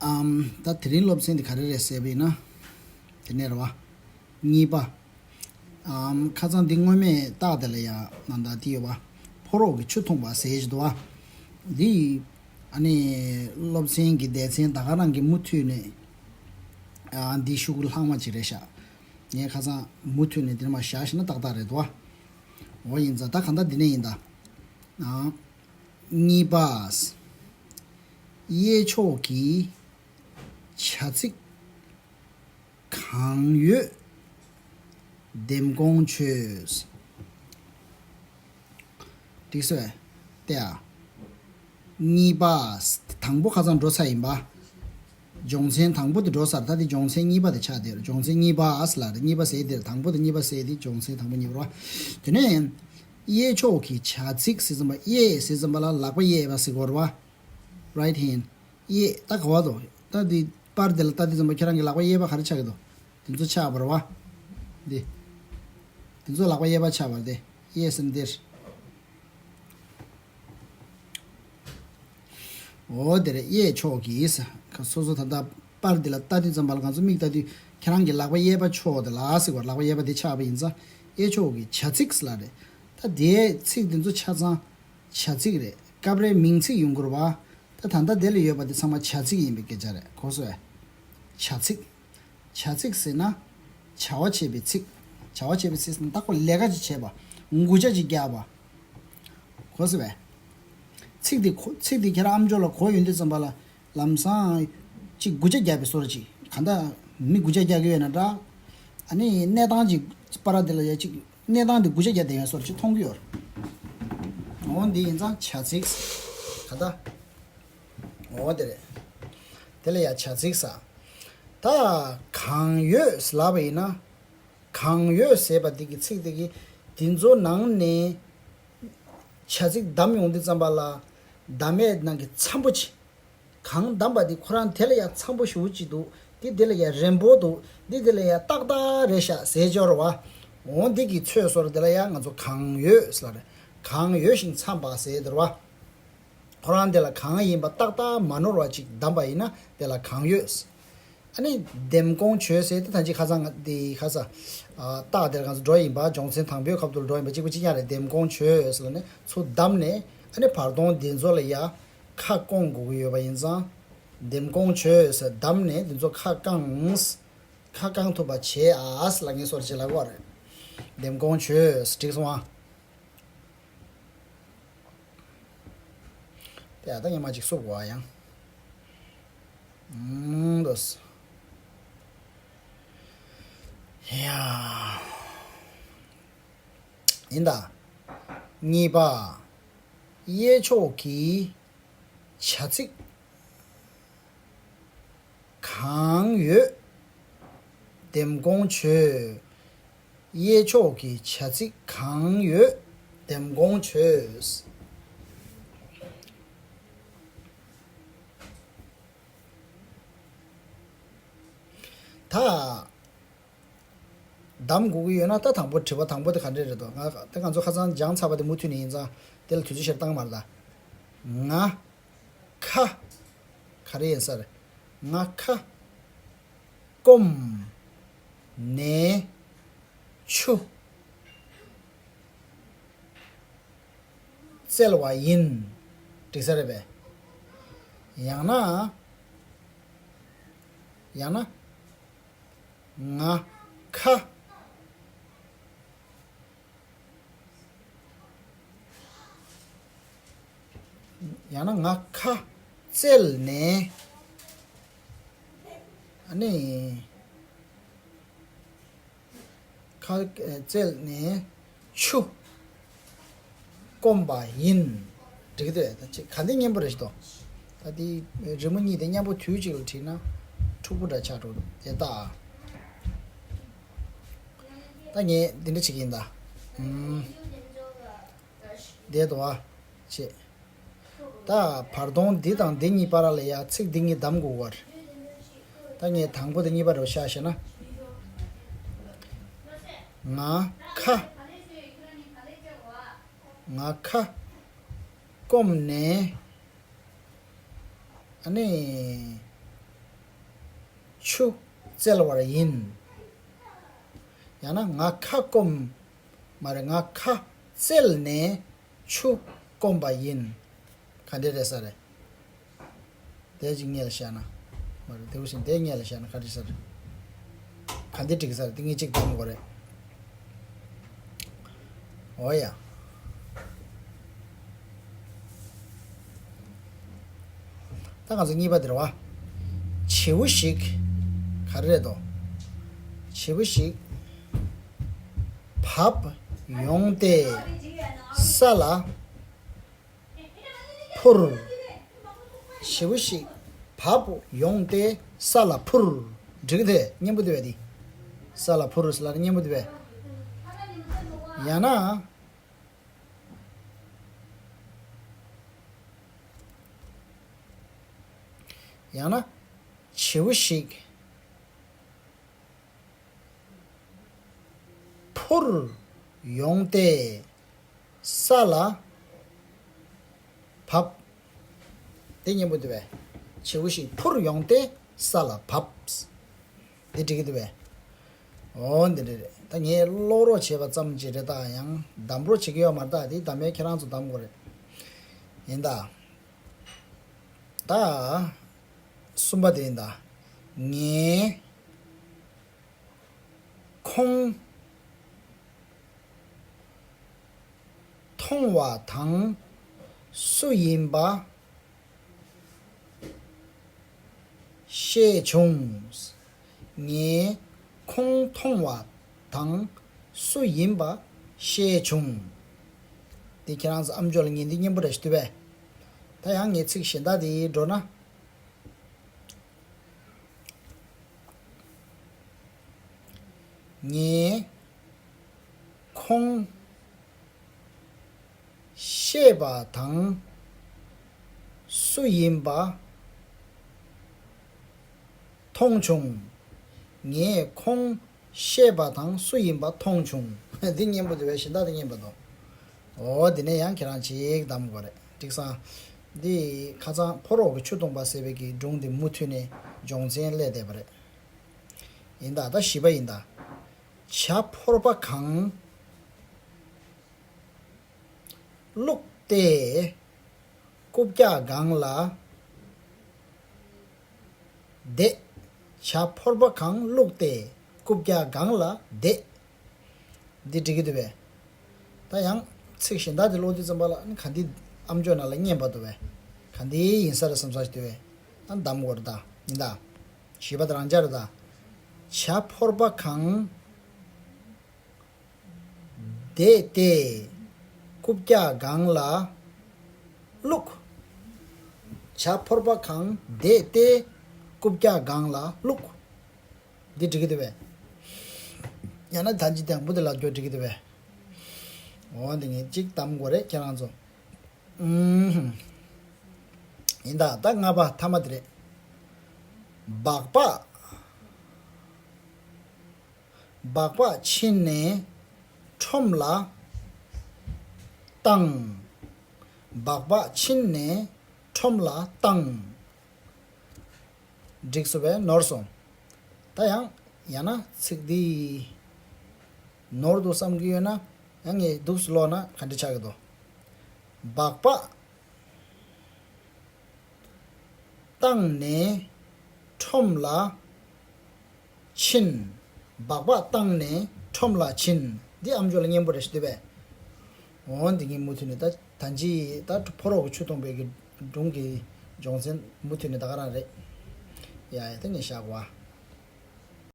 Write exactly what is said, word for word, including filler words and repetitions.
ཨམ། ད་དེ་རིང་སློབ་ཚན་འདི་ག་རེ་རེད་ཟེར་བ་ཡིན་ན། དེ་ནས་རེད་བ། གཉིས་པ། ཨམ། ཁ་སང་འདི་སྔོན་མའི་རྟགས་དེ་ལ་ཡང་ནང་ད་འདི་ཡོད་བ། ཕོ་རོག་གི་ཆུ་འཐུང་བ་ཟེར་གྱི་འདུག་བ། འདི། ཨ་ནི། སློབ་ཚན་གྱི་སྡེ་ཚན་ད་ག་རང་གི་མུ་མཐུད་ནས། ཨ། འདི་ཤོག་གུ་ལྷག་མ་ཅིག་རེད་ཤག་ངས་ཁ་སང་མུ་མཐུད་ནས་འདིར་མ་བཞག་ཤེ་ན་ཏག་ཏག་རེད་དོ། འོ་ཡིན་ཙང་ད་ག་འདྲ་འདི་ནས་ཡིན་ད། ཨ། གཉིས་པ། གཡས་ཕྱོགས་ཀྱི་བྱ་ཚིག་གང་ཡོད་འདེམས་སྐོང་བྱོས། འགྲིག་སོང་ངས། ལྟོས་ཨ། གཉིས་པ། དང་པོ་ཁ་སང་འགྲོ་ཚར་ཡིན་པ། སྦྱོང་ཚན་དང་པོ་དེ་འགྲོ་ཚར། ད་དེ་སྦྱོང་ཚན་གཉིས་པ་དེ་ཆགས་བསྡད་ཡོད། སྦྱོང་ཚན་གཉིས་པ་ཨ་ཟེར་ལབ་རེད། གཉིས་པ་ཟེར་དེ་རེད། དང་པོ་དེ་གཉིས་པ་ཟེར་དེ་སྦྱོང་ཚན་དང་པོ་གཉིས་པ་རེད་བ། དེ་ནས། གཡས་ཕྱོགས་ཀྱི་བྱ་ཚིག་ཟེར་ཙམ་པ། གཡས་ཟེར་ཙམ་པ་ལ་ལག་པ་གཡས་པ་ཟེར་གོ་རེད་བ། Right hand། གཡས། ད་ག་བ་དོ། ད་དེ་པར་དེ་ལ་ལྟ་དུས་ཙམ་པ་ཁྱེད་རང་གི་ལག་པ་གཡས་པ་ག་རེ་ཆགས་ཀྱི་འདུག་དེ་ཚོ་ཆགས་པ་རེད་བ། འདི། དེ་ཚོ་ལག་པ་གཡས་པ་ཆགས་པ་རེད་དེ། གཡས་ཟེར་ན་འདིར། འོ་དེ་རེད། གཡས་ཕྱོགས་ཀྱི་ཟེར། ཁ། སོ་སོ་ད་ལྟ་པར་འདི་ལ་ལྟ་དུས་ཙམ་པ་ལ་ང་ཚོ་མིག་ལྟ་དུས་ཁྱེད་རང་གི་ལག་པ་གཡས་པ་ཕྱོགས་དེ་ལ་ཟེར་བ། ལག་པ་གཡས་པ་དེ་ཆགས་པ་ཡིན་ཙང་། གཡས་ཕྱོགས་ཀྱི་བྱ་ཚིག་ཟེར་ལབ་རེད། ད་དེའི་ཚིག་དེ་ཚོ་ཆ་ཚང་བྱ་ཚིག་རེད། སྐབས་རེ་མིང་ཚིག་ཡོང་གི་རེད་བ། ད་ད་ལྟ་དེ་ལ་ཡོད་པ་དེ་ཚང་མ་བྱ་ཚིག་ཡིན་པའི་སྐད་ཆ་རེད། གོ་སོང་ངས། བྱ་ཚིག་བྱ་ཚིག་ཟེར་ན། བྱ་བ་བྱེད་པའི་ཚིག་བྱ་བ་བྱེད་པའི་ཚིག་ཟེར་ན་བདག་པོ་ལས་ཀ་ཅིག་བྱེད་པ། འགུལ་ཆ་ཅིག་རྒྱག་པ། གོ་སོང་ངས། ཚིག་དེ་གོ། ཚིག་དེ་ཁྱེད་རང་ཨམ་ཅོག་ལ་གོ་ཡོང་དུས་ཙམ་པ་ལ། ལམ་སང་ཅིག་འགུལ་ཆ་རྒྱག་པའི་བཟོ་འདྲ་ཅིག་གང་ལྟར་མི་འགུལ་ཆ་རྒྱག་གི་ཡོད་ན་འདྲ། ཨ་ནི་གནས་སྟངས་ཅིག་པར་དེ་ལ་ཡ་ཅིག་གནས་སྟངས་དེ་འགུལ་ཆ་རྒྱག་བསྡད་ཡོད་བཟོ་འདྲ་ཅིག་མཐོང་གི་ཡོད་རེད། འོ་འདི་ཡིན་ཙང་བྱ་ཚིག་གང་ལྟར། འོ་དེ་རེད། དེ་ལ་ཡ་བྱ་ཚིག་ཟེར། ད་གང་ཡོད་ལབ་པ་ཡིན་ན། གང་ཡོད་ཟེར་བ་འདི་གི་ཚིག་དེ་གི་འདི་ཚོ་ནང་ནས་བྱ་ཚིག་བདམས་ཡོང་དུས་ཙམ་པ་ལ། བདམས་ཡས་ནང་གི་འཚམ་པོ་ཅིག་གང་བདམས་པ་འདི་ཁོ་རང་དེ་ལ་ཡང་འཚམ་པོ་ཞེ་པོ་ཅིག་འདུག་འདི་དེ་ལ་ཡང་རན་པོ་འདུག་འདི་དེ་ལ་ཡང་ཏག་ཏག་རེད་ཤག་ཟེར་སྦྱོར་བ། འོ་འདི་གི་ཚོད་བཟོ་འདྲ་དེ་ལ་ཡང་ང་ཚོ་གང་ཡོད་ཟེར་ལབ་རེད། གང་ཡོད་བཞིན་འཚམ་པ་ཟེར་འདུག་བ། ཁོ་རང་དེ་ལ་གང་ཡིན་པ་ཏག་ཏག་མ་ནོར་བ་ཅིག་བདམས་པ་ཡིན་ན་དེ་ལ་གང་ཡོད། ཨ་ནི་འདེམས་སྐོང་བྱོས་ཟེར་དེ་ད་ཅི་ཁ་སང་ང་དེ་ཁ་ས། ཨ། རྟགས་དེར་ང་ཚོ་འགྲོ་ཡིན་པ། སྦྱོང་ཚན་དང་པོའི་སྐབས་དུ་འགྲོ་ཡིན་པ། གཅིག་པ་གཅིག་རྐྱང་རེད། འདེམས་སྐོང་བྱོས་ཟེར་ལབ་ནས་ཚུར་བདམས་ནས། ཨ་ནི་བར་སྟོང་འདི་ཚོ་ལ་ཡ་ཁ་སྐོང་དགོས་ཀྱི་ཡོད་པ་ཡིན་ཙང་། འདེམས་སྐོང་བྱོས་ཟེར་བདམས་ནས་འདི་ཚོ་ཁ་བསྐངས། ཁ་བསྐང་ཐུབ་པ་བྱེད་ཨ་ཟེར་ལབ་མཁན་བཟོ་འདྲ་ཅིག་ལབ་ཀྱི་ཡོད་རེད། འདེམས་སྐོང་བྱོས། འགྲིག་སོང་ཨ། དེ་ཡང་ད་སྔོན་མ་ཅིག་བསུབ་དགོས་ཨ་ཡང་། ཨུམ། འདུག་ཡ། ཡིན་ད། གཉིས་པ། གཡས་ཕྱོགས་ཀྱི་བྱ་ཚིག་གང་ཡོད་འདེམས་སྐོང་བྱོས། གཡས་ཕྱོགས་ཀྱི་བྱ་ཚིག་གང་ཡོད་འདེམས་སྐོང་བྱོས། ད། བདམས་དགོས་ཀྱི་ཡོད་ན། ད་དང་པོ། དྲི་བ་དང་པོ་དེ་ག་འདྲས་རེད་དོ། ང་ད་ང་ཚོ་ཁ་སང་སྦྱངས་ཚར་བ་དེ་མུ་མཐུད་ནས་ཡིན་ཙང་། དེ་ལ་དུས་ཚོད་ཞེ་དྲག་བཏང་མ་རེད་ད། ང་ཁ། ག་རེ་ཡིན་ས་རེད། ང་ཁ་སྐོམ་ནས་ཆུ་བཙལ་བ་ཡིན། འགྲིག་ས་རེད་པས། ཡང་ན། ཡང་ན། ང་ཁ། ཡང་ན་ང་ཁ་བཙལ་ནས། ཨ་ནི། ཁ་བཙལ་ནས་ཆུ་སྐོམ་པ་ཡིན། འགྲིག་གི་འདུག་ད་ཅིག་ག་འདི་སྙན་པོ་རེད་ཤག་དོ། ད་འདི་རི་མོ་གཉིས་དེ་མཉམ་པོ་དུས་གཅིག་ལ་བྲིས་ན་འཁྲུག་པོ་འདྲ་ཆགས་འགྲོ་གི་འདུག་དེ་ལྟ། ད་ངས་འདི་འདྲ་བྱེད་ཀྱི་ཡིན་ད། ཨུམ། བསྡད་འདུག་ཨ། བྱེད། ད་བར་སྟོང་འདི་དང་འདི་གཉིས་བར་ལ་ཡ་ཚིག་འདི་གཉིས་བདམས་དགོས་པ་རེད། ད་ངས་དང་པོ་དང་གཉིས་པ་རེད་བཞག་བྱས་ན། ང་ཁ། ང་ཁ་སྐོམ་ནས། ཨ་ནི། ཆུ་བཙལ་བར་ཡིན། ཡང་ན་ང་ཁ་སྐོམ། མ་རེད། ང་ཁ་བཙལ་ནས་ཆུ་སྐོམ་པ་ཡིན། ག་འདྲ་རེད་ས་རེད། དེ་ཅིག་སྔོན་ལ་བཤད་ན། མ་རེད། དེ་བཞིན་དེ་སྔོན་ལ་བཤད་ན་ག་འདྲ་ས་རེད། ག་འདྲ་འགྲིག་ས་རེད། དེ་ངས་ཅིག་གདམ་དགོས་རེད། འོ་ཡ། ད་ང་ཚོ་གཉིས་པ་དེ་རེད་བ། བྱིའུ་ཞིག་ག་རེ་རེད་དོ། བྱིའུ་ཞིག་བབས་ཡོང་སྟེ་ས་ལ་འཕུར། བྱིའུ་ཞིག་བབས་ཡོང་སྟེ་ས་ལ་འཕུར། འགྲིག་དེ་སྙན་པོ་དེ་བས་དེ། ས་ལ་འཕུར་ཟེར་ལ་སྙན་པོ་དེ་བས། ཡང་ན། ཡང་ན། བྱིའུ་ཞིག་འཕུར་ཡོང་སྟེ་ས་ལ་བབས། དེ་སྙན་པོ་འདུག་པས། བྱིའུ་ཞིག་འཕུར་ཡོང་སྟེ་ས་ལ་བབས། དེ་འགྲིག་གི་འདུག་པས། འོ་འདི་འདྲ་རེད། ད་ངས་ཀློག་རོགས་བྱས་པ་ཙམ་ཅིག་རེད། ད་ཡང་གདམ་རོགས་བྱེད་ཀྱི་ཡོད་མ་རེད། ད་དེ་གདམ་ཡས་ཁྱེད་རང་ཚོ་གདམ་དགོས་རེད། ཡིན་ད། ད། གསུམ་པ་དེ་ཡིན་ད། ངས་ཁོང་མཐོང་བ་དང་སུ་ཡིན་པ་ཤེས་བྱུང་། ངས་ཁོང་མཐོང་བ་དང་སུ་ཡིན་པ་ཤེས་བྱུང་། དེ་ཁྱེད་རང་ཚོ་ཨམ་ཅོག་ལ་ཉན་དུས་སྙན་པོ་རེ་ཞིག་འདུག་པས། ད་ཡང་ངས་ཚིག་གཞན་དག་དེ་འགྲོ་ན། ངས་ཁོང་ཤེས་པ་དང་སུ་ཡིན་པ་མཐོང་བྱུང་། ངས་ཁོང་ཤེས་པ་དང་སུ་ཡིན་པ་མཐོང་བྱུང་། འདི་སྙན་པོ་འདུག་པས། གཞན་དག་འདི་སྙན་པ་འདུག་འོ་འདི་ནས་ཡང་ཁྱེད་རང་ཅིག་གདམ་དགོས་རེད། འགྲིག་སོང་། འདི་ཁ་སང་ཕོ་རོག་གི་ཆུ་འཐུང་བ་ཟེར་བའི་གི་སྒྲུང་འདི་མུ་མཐུད་ནས་སྦྱོང་ཚན་སླེབས་བསྡད་པ་རེད། ཡིན་ད། ད་བཞི་པ་ཡིན་ད། བྱ་ཕོར་པ་གང་བླུགས་ཏེ་རྐུབ་བཀྱག་སྒང་ལ་བསྡད། བྱ་ཕོར་པ་གང་བླུགས་ཏེ་རྐུབ་བཀྱག་སྒང་ལ་བསྡད། འདི་འགྲིག་གི་འདུག་པས། ད་ཡང་ཚིག་གཞན་དག་དེ་ཀློག་དུས་ཙམ་པ་ལ་ནི་ག་འདི་ཨམ་ཅོག་ནང་ལ་སྙན་པ་འདུག་པས། ག་འདི་ཡིན་ས་རེད་བསམ་ས་ཞིག་འདུག་པས། ཨ་གདམ་དགོས་རེད་ད། ཡིན་ད། བཞི་པ་དེ་རང་འཇགས་རེད་ད། བྱ་ཕོར་པ་གང་བསྡད་དེ་རྐུབ་བཀྱག་སྒང་ལ་བླུགས། བྱ་ཕོར་པ་གང་བསྡད་དེ་རྐུབ་བཀྱག་སྒང་ལ་བླུགས། འདི་འགྲིག་གི་འདུག་པས། ཡང་ན་ད་ཅི་དང་པོ་དེ་ལ་འགྱོ་འགྲིག་གི་འདུག་པས། འོ་འདི་ངས་གཅིག་གདམ་དགོས་རེད་ཁྱེད་རང་ཚོ། ཨུམ། ཡིན་ད། ད་ལྔ་པ་ཐ་མ་དེ་རེད། སྦག་སྦག་སྦག་སྦག་ཕྱིན་ནས་ཁྲོམ་ལ་བཏང་། སྦག་སྦག་ཕྱིན་ནས་ཁྲོམ་ལ་བཏང་། འགྲིག་སོང་པས། ནོར་སོང་། ད་ཡང་ཡང་ན་ཚིག་འདི་ནོར་འདུག་བསམ་གྱི་ཡོད་ན། ཡང་ངས་འདུག་སེ་ཀློག་ན་ག་འདྲ་ཆགས་ཀྱི་འདུག་སྦག་སྦག་བཏང་ནས་ཁྲོམ་ལ་ཕྱིན། སྦག་སྦག་བཏང་ནས་ཁྲོམ་ལ་ཕྱིན། འདི་ཨམ་ཅོག་ལ་སྙན་པོ་རེ་ཞིག་འདུག་པས། འོ་འདི་ངས་མུ་མཐུད་ནས་ད་ད་ཅི་ད་ཕོ་རོག་གི་ཆུ་འཐུང་བའི་གི་སྒྲུང་གི་སྦྱོང་ཚན་མུ་མཐུད་ནས་ད་ག་རང་རེད། ཡ་ཡ། ད་ངས་བཞག་གོ་ཨ།